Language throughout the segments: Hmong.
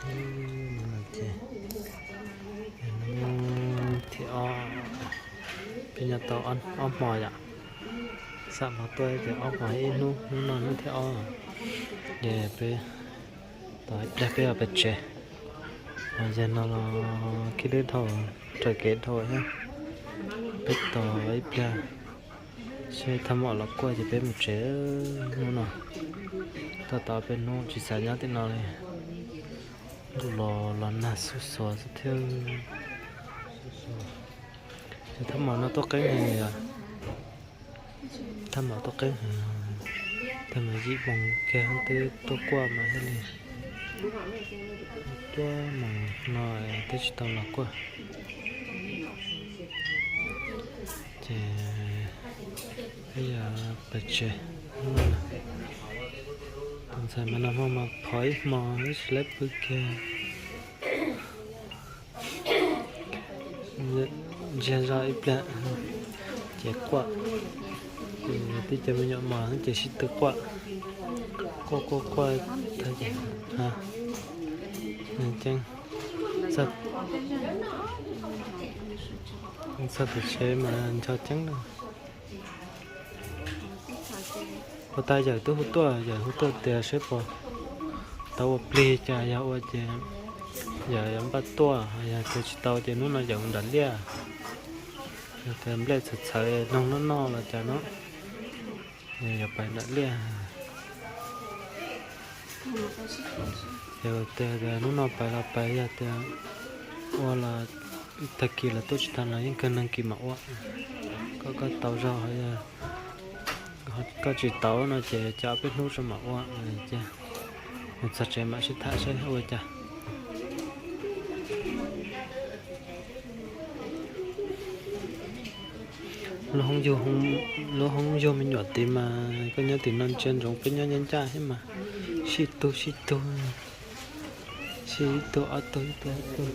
Ces hnub thib ob, peb nyob tau ob hmo yom, xam los tuaj ces ob hmo ib hnub, hnub no hnub thib ob. Ces peb tos ib pliag peb yuav pais tsev. Yog no los khib lwb dhau, raws kev dhau thiab. Peb tos ib pliag seb thaj mom los kuaj ces peb mus tsev hnub no. Tos tau peb hnub tsis xav nyob tim no li. Ntuj los los nag xuj xuav xwb thiab. Ces thaj mom no tuaj qeeb heev yom. Thaj mom tuaj qeeb heev, tag mas yim moos kiag twb tuaj kuaj mas thiaj li, tuaj moos no twb tsis tau los kuaj. Ces peb yuav pais tsev. Tus ntxhais mas nag hmo mas phov ib hmo ib tsis laib pw kiag. Ntsiag zog ib pliag ces quaj. Ces tib co me nyuam mos ces sib tw quaj, quaj quaj quaj tag ces ceeb, txog tim tsev mas ncho ceeb na. Puas tas yawm twb hu tuaj, yawm hu tuaj tias seb puas tau ua plig cas, yog ua ces yawm yuav npaj tuaj, yog tias tsis tau ces hnub no yawm mus nram liaj. Yog tias nplej txhawv txhawv noog noj noj los cas no, yawm pais nram liaj. Yog tias hnub no pais los pais, yog tias ua los tag kis los tuaj tsis tau los yeej kawg neeg kis mam ua. Koj, koj tau zog, koj tsis tau no ces cov peb hnub tso mam ua. Mus txog tsev mam sib tham seb ua cas. Lub hoob yug me nyuam tid mas koj nyob tim no ntsia ntsoov peb nyob ncaj ncaj thiab mas sib tug sib tug, sib ib tug ob tug ib tug ob tug.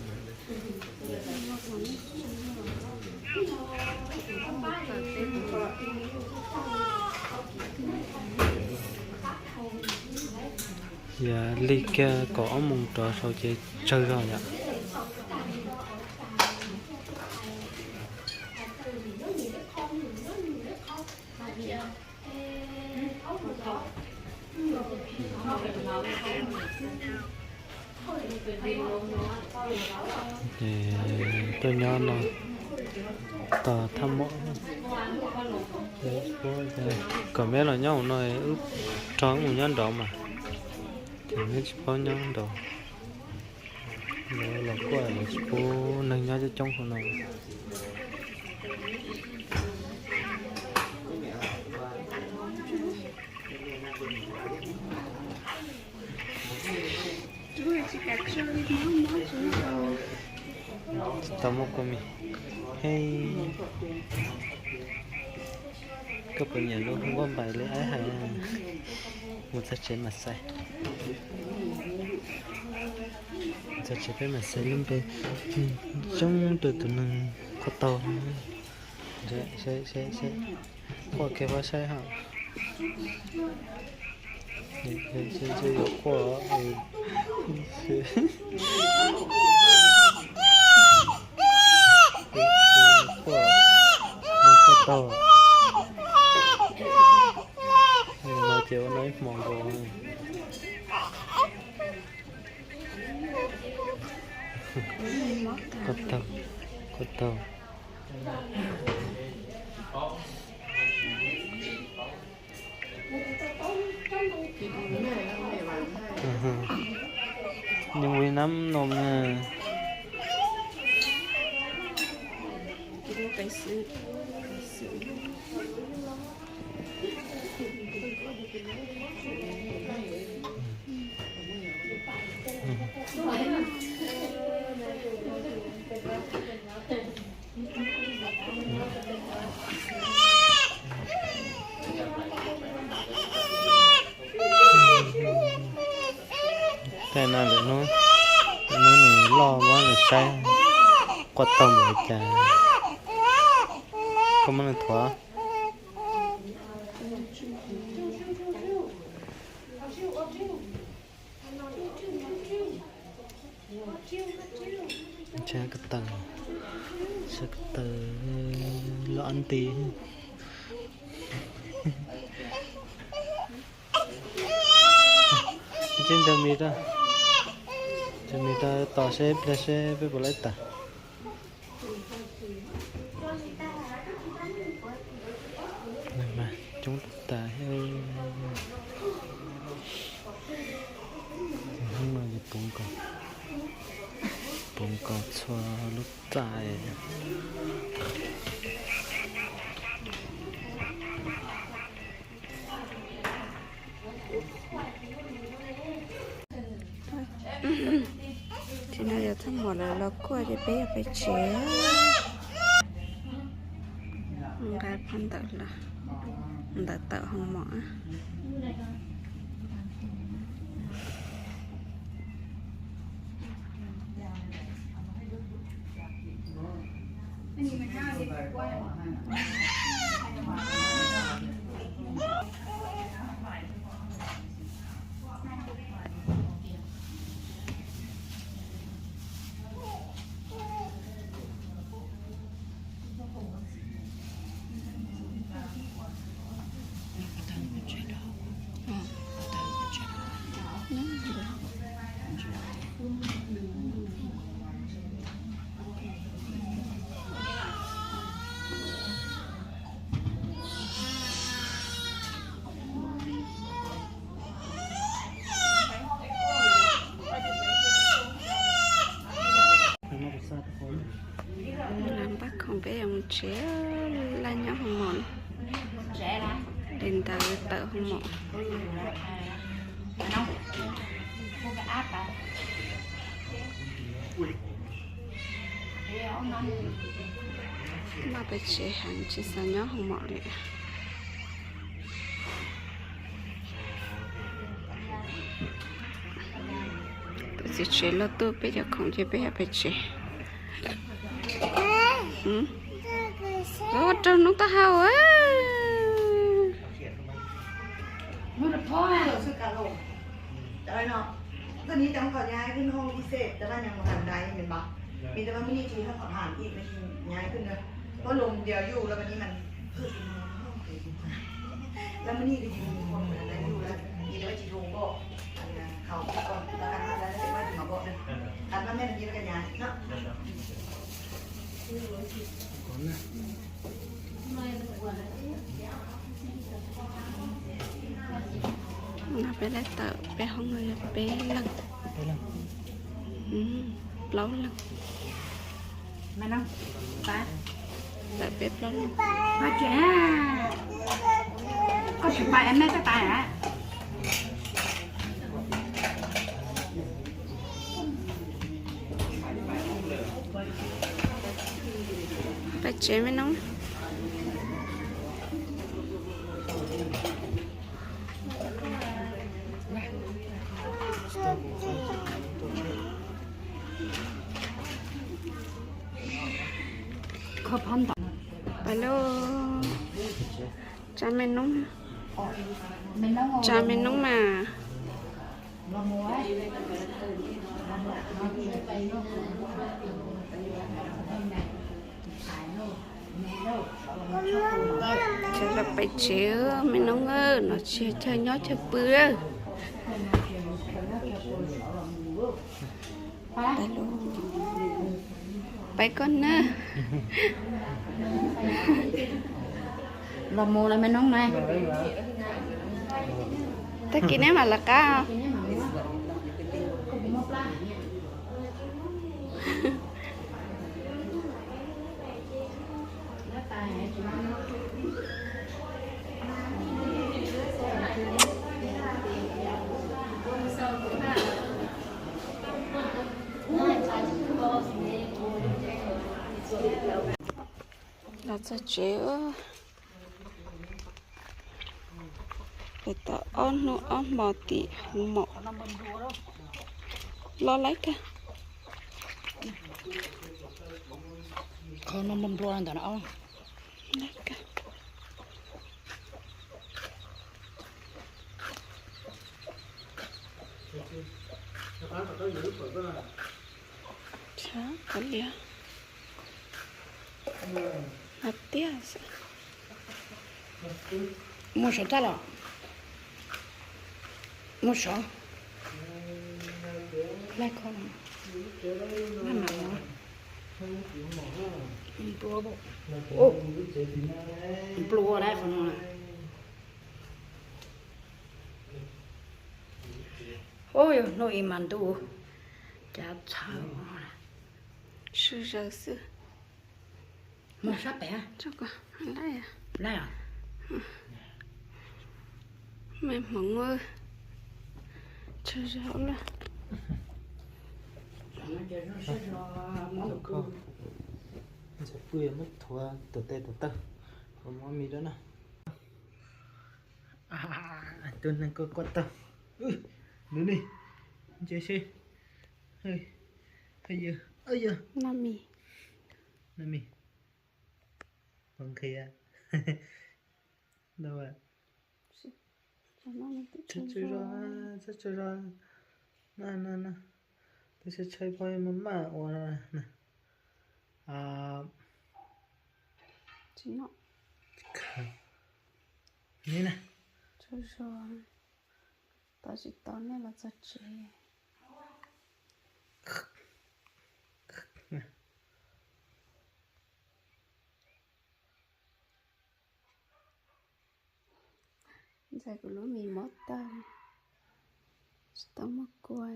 Yog lig kiag kaum ob moos rov saud ces tsawg zog yom. Ces tuaj nyob no tos thaj mom. Kom meb los nyob hauv no, wb rov mus nyob nraud mas, ces meb tsis paub nyob nraud. Lawv los kuaj lawv tsis pub neeg nyob coob coob hauv no. Tsis tau muaj kua mis. Hej, koj puas nyiam lub npauj npais li aib hais? Mus txog tsev mam xaiv. Txog tsev peb mam xaiv lub npe. Coob rau tus neeg quaj taug. Quaj kiag pab saib hos. Yuav quaj, quaj, quaj taug. No ces ua no ib hmos nkaus. Quaj taug, quaj taug. Nws ua nab no na. Tej no lwm hnub, lwm hnub nws loj muab nws saib quaj taug npaum li cas, koj muab nws thuav. Tsheb ko taw, tsheb ko taw loj ab nti. Tsis ncaws mis rau, ncaws mis rau tos seb ib pliag seb peb puas laib tawm. Coob tas. Hnub no ces puv nkaus, puv nkaus txhua lub txaj. Tsis no yog txoj muam lawv los kuaj ces peb yog peb tsev. Nqa phau ntawv los, ntawv tawm hoo mom. Npaj khoom peb yuav mus tsev, laj nyob hoo mom, li ntawd tawm hoo mom. Noj peb tsev heev tsis xav nyob hoo mom li. Tus txiv tsev los tuaj peb cov khoom ces peb yog peb tsev. Ua rau hnub taub hau. No peb laij tawm peb hoob no yog peb leeg, plaub leeg, tawm peb plaub leeg. Peb tsev me noob. Pais lauj, tsa me noob, tsa me noob mas. Ces los pais tsev me noob, no tsis chaw nyob chaw pw. Pais koj na. Los mus lawm me noob na. Tag kis neb mam lawv qab. Los txog tsev, pem tau ob hnub ob hmo tim hoo mom. Loj laib kawg. Qhov no nplua nplua ntawm no. Sab kav liam. Hais tias, muaj sov raj los? Muaj sov. Laij kho, laij mam mus. Nplua, nplua lawm qhov no. Ub, yog hnub ib mas ntuj, cas txhawv, sawv zaws xwb. Mus sab pem. Laij os. Me hmoov, tsawg zaus lawm. Ntxhais pw muab thuav tus tes tus taw, muab mis rau na. Tus neeg kuj kuaj tag. Nws ne, nce seb. Yog, yog. Nab mis, nab mis, puas nqhis? Tsis tshua zoo, tsis tshua zoo. Na, na, na, twb tshai tshai pog maj maj ua na. Ni na, tau tsis tau nej los txog tsev. Ntxhais kuv lub mis mob tag, tsis tau muaj kua.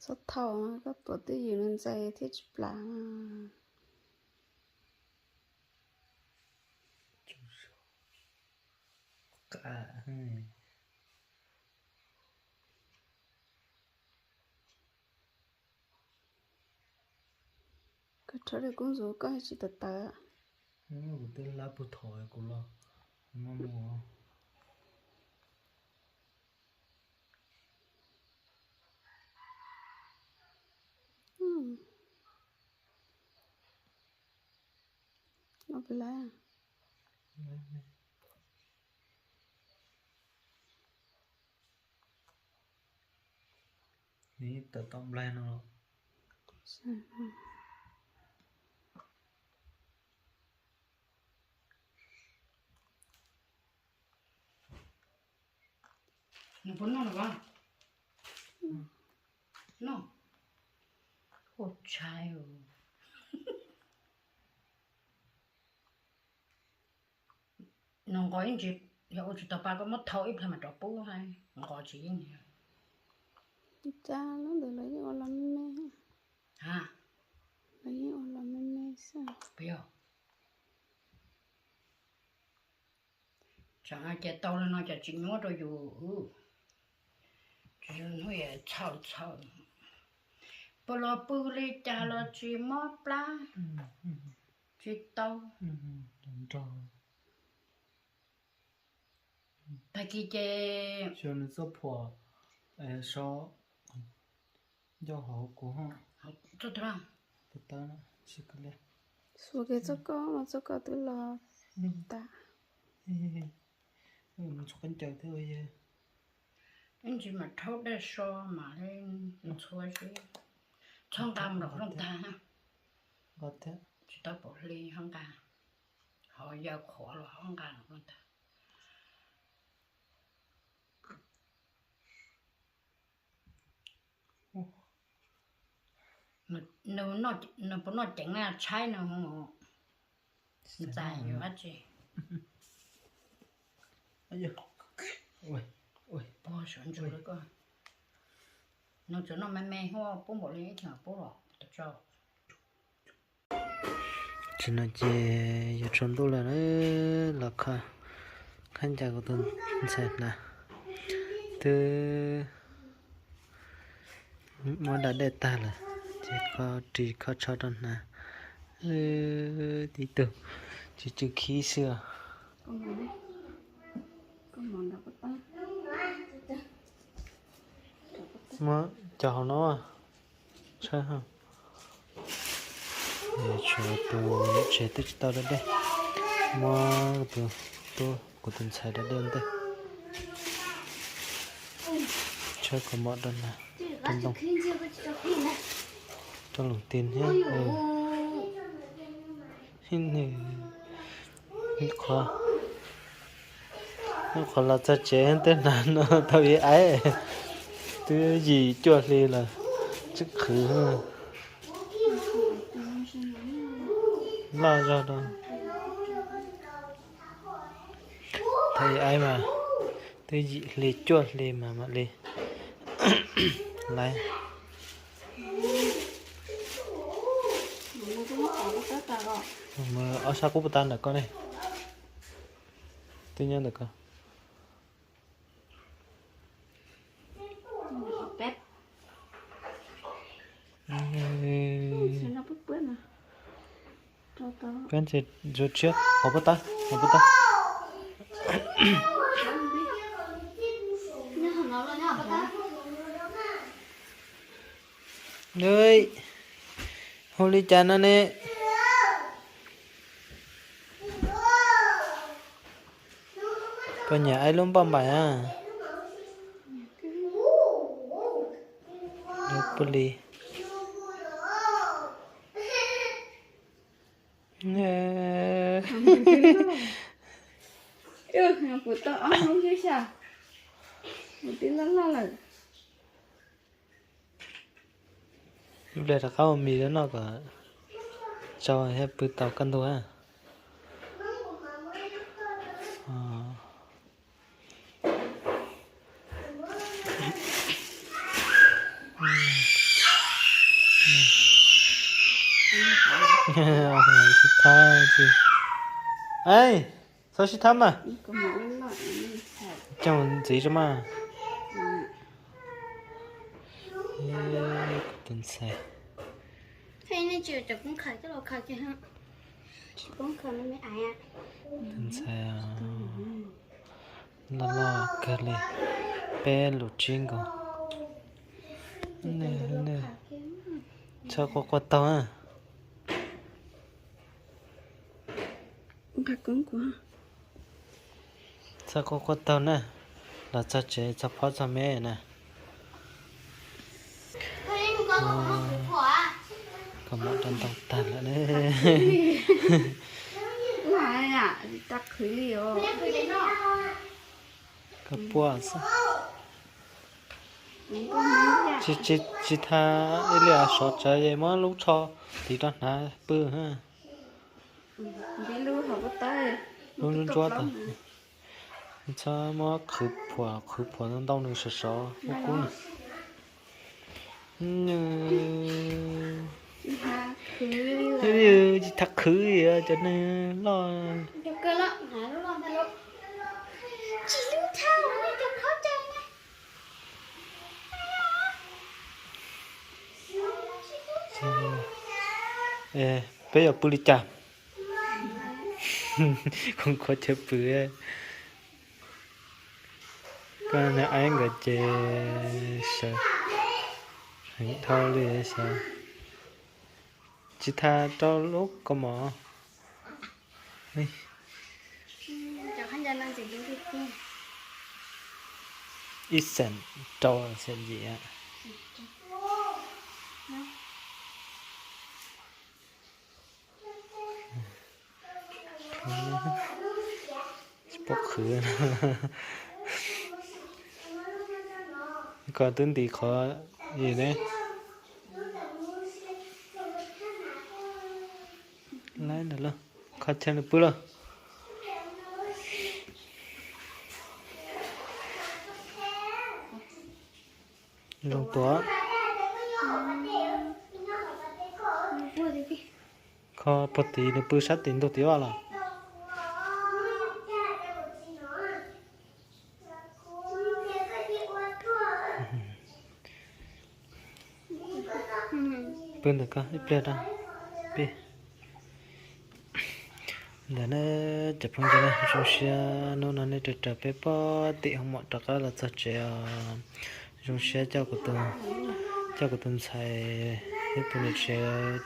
Txhob thaum koj tuav twj ywm ntxais thiab tsis plam. Koj rho dej kub ntxuav koj tsis tawv tawv. Kuv twb hlab puag thaum kuv los muaj mus. Nws tawm tom nplaig no los. Nws puas noj los? Noj. Ua tshais os. Nws nqos ib ntsis, yog ua tsis tau pa koj muab thau ib pliag mam rov pub, nqos tsis yeej. Cas lub ntawd lawv yeej ua los me me. Ha, lawv yeej ua los me me xwb. Puas yog? Tsam no ces tau li no ces tsis nyuaj rau yus. Tsis zoo hnub txhaum txhaum, puas los pw li cas los tsis mob plab, tsis tau. Tag kis ces xyov nws txoj phuam so ncauj hauv kuv ho. Txoj twg? Tawv tawv na, sib kawg li. Xuas kiag txoj koj, txoj koj twb los tas. Mus txog qab ncaws thiab yog. Ib ntsis mam rhaub dej so mam li ntxhua seb. Txhob nqa mus nram rooj tag. Nqa thiab. Tsis tau pom hli ho nqa, ho yau qhuav los ho nqa nram rooj tag. Nws puas noj ceev na, tshaib nws ntxais yus dab tsi. Pog sawv ntsug li koj. Nws tsuas noj me me huaj pub npaum li ib txhia pub los tas tso. Tsis no ces yuav tsaus ntuj lawm na, los kho, kho ncas kuv tus ntxhais hnav. Twb muab da dej tag lawm ces kho ris kho tsho rau hnav. Tib tug tsis tsw khib xwb os. Muab cov hauv no tshawb. Tshuav tus niam tsev twb tsis tau da dej, muab tus tub kuv tus ntxhais da dej ua ntej. Tshawb kaus mom rau hnav. Rau ntoo, rau lub tiag thiab. Qhov, qhov los txog tsev tej hnav no tau ib aib, twb yim cuaj hli lawm, tseem qhwv. Loj zog rau. Tau ib aib mas twb yim hli cuaj hli mas mam li laiv. Ob sab qub puas tau ntawm koj ne? Twb nyob ntawm koj. Peb ntse zuag tshiab hauv pob tawb, hauv pob tawb. Hu li cas no ne? Koj nyiam aib lub npauj npaim a? Lub pub li. Kuv tau ob hnub xwb xyov, kuv twb loj loj lawm. Ib pliag rov qab ua mis rau noj kom tsau thiab pw tau kaj ntug. Sib thab, txhob sib thab mas. Coj ntxiv tso mas. Kuv tus ntxhais, tus ntxhais loj loj kawg li, peb lus tsib nkaus. Txhob quaj quaj taug na. Txhob quaj quaj taug na, los txog tsev txog phob txog me na. Kaus mom rau ntau tag lawm ne. Koj puaj xwb. Tsis, tsis, tsis tha ib li sov tsawv es muab lub tsho tiv rau hnav pw. Lub ntsuab tag. Txhob muab qhwv phuam, qhwv phuam ntau ntau nws sov sov kub kub na. Tsis tha qhwv li cov neeg loj. Peb yuav pw li cas? Kuv qhuav chaw pw. Koj niam aib nkawd ces sawv, heev dhau li sawv. Tsis tha rau lub kaus mom. Ib xeem rau xeem yim. Tsis paub qhwv. Koj twb nti qhov yim ne. Laib ntawm lauj, kho chaw nws pw lauj. Zoo tuaj. Kho puag tid nws pw sab tim ntug tim vaj los. Pw ntawm koj ib pliag da. Pib ntawm na, cov phooj ywg na, zoo siab hnub no nej raws raws peb puag tim hoo mom rov qab los txog tsev os. Zoo siab coj kuv tus, coj kuv tus ntxhais thiab tus niam tsev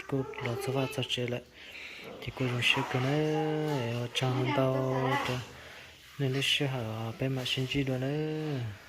kuj los txog vaj txog tsev lawm, ces kuj zoo siab kawg na. Ua tsaug ntau rau nej lub sij hawm, peb mam sib ntsib dua nawb.